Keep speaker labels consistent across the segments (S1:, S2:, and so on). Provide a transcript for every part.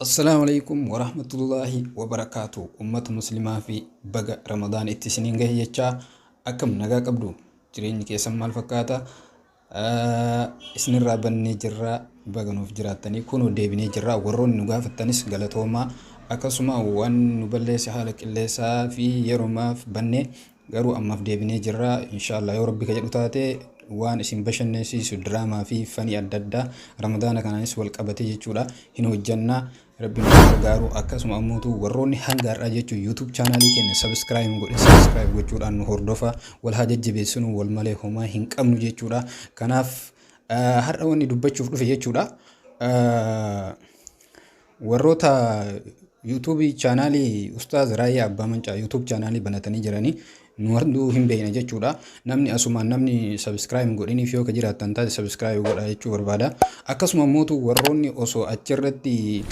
S1: Assalaamu alaikum warahmatullaahi wabarakaatu. Ummata muslimaa fi baga Ramadaan itti isiniin gahe jechaa, akkam nagaa qabdu? Jireenyi keessan maal fakkaata? Isinirraa bannee jirraa, baga nuuf jiraattanii. Kunoo deebinee jirraa. Warroonni nu gaafattanis galatoomaa. Akkasuma waan nu balleesse haala qilleensaa fi yeromaaf bannee, garuu ammaaf deebinee jirraa. Inshaallah, yoo Rabbi ka jedhu taate, waan isin bashannansiisu, diraamaa fi funny adda addaa Ramadaana kanaanis wal qabatee jechuudha, hin hojjannaa, Rabbi nu gargaaru. Akkasuma ammootu warroonni hanga har'aa jechuun YouTube chaanaalii keenya subscribe godhe, subscribe gochuudhaan nu hordofa. Wal haa jajjabeessinu, wal malee homaa hin qabnu jechuudha. Kanaaf har'a wanni dubbachuuf dhufe jechuudha, warroota YouTube chaanaalii Ustaaz Raayyaa Abbaa Mancaa YouTube chaanaalii banatanii jiranii nu hunduu hin beekna jechuudha. Namni asumaan namni subscribe godhiniif yoo ka jiraattan taate, subscribe godha jechuu barbaada. Akkasuma mootu warroonni osoo achirratti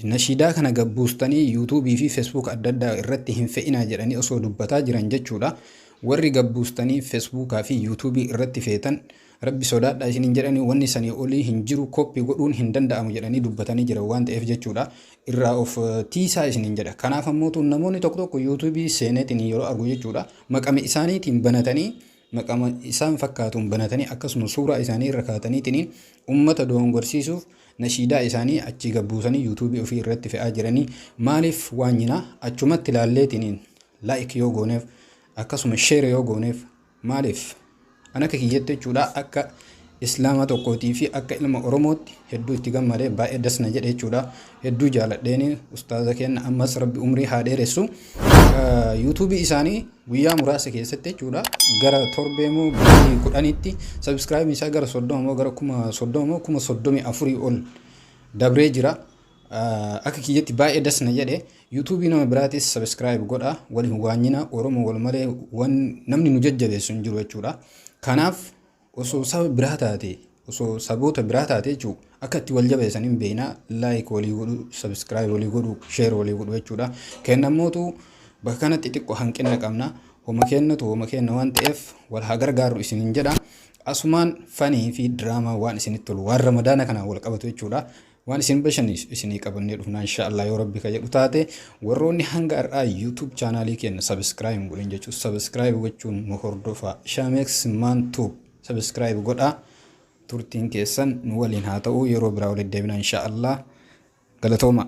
S1: nashiidaa kana gabbuustanii yuutuubii fi Facebook adda addaa irratti hin fe'inaa jedhanii osoo dubbataa jiran jechuudha. Warri gabbuustanii Feesbuukaa fi yuutuubii irratti feetan, Rabbi sodaadhaa isiniin jedhanii, wanni sanii olii hin jiru, copy godhuun hin danda'amu jedhanii dubbatanii jiran waan ta'eef jechuudha. Irraa of tiisaa isiniin jedha. Kanaaf ammoo namoonni tokko tokko yuutuubii seeneetiin yeroo argu jechuudha, maqama isaaniitiin banatanii, maqama isaan fakkaatuun banatanii, akkasuma suuraa isaanii irra kaataniitiin ummata dogongorsiisuuf nashiidaa isaanii achii gabbuusanii yuutuubii ofii irratti fe'aa jiranii. Maaliif waan nyinaa achumatti ilaalleetiin like yoo gooneef, akkasuma share yoo gooneef maaliif? An akka kiyyatti jechuudha, akka Islaama tokkootii fi akka ilma Oromootti hedduu itti gammadee, baay'ee dasna jedhe jechuudha. Hedduu jaaladheeni ustaaza keenya, ammas Rabbi umrii haa dheeressu. Yuutuubii isaanii guyyaa muraasa keessatti jechuudha, gara torbee moo bultii 10tti subscribe isaa gara 30 moo gara 30,000 moo 34,000 ol dabree jira. Akka kiyyatti baay'ee dasna jedhe. Yuutuubii nama biraatis subscribe godha, wal hin waanyina. Oromoo wal malee wan namni nu jajjabeessu hin jiru jechuudha. Kanaaf osoo saba biraa taate, osoo saboota biraa taate jechuudha, akka itti wal jabeessan hin beekna. Like walii godhu, subscribe walii godhu, share walii godhu jechuudha. Kennamootu bakka kanatti xiqqoo hanqina qabna. Homa kennatu homa kenna waan ta'eef wal haa gargaaru isiniin jedha. Asumaan funny fi diraamaa waan isinitti tolu, waan Ramadaana kanaan wal qabatu jechuudha, waan isin bashannansiisu isinii qabannee dhufna inshaallah, yoo Rabbi ka jedhu taate. Warroonni hanga har'aa YouTube chaanaalii keenya subscribe godhin jechuun, subscribe gochuun nu hordofa. Shamex Man Tube subscribe godha. Turtiin keessan nu waliin haa ta'u. Yeroo biraa walitti deebina inshaallah. Galatooma.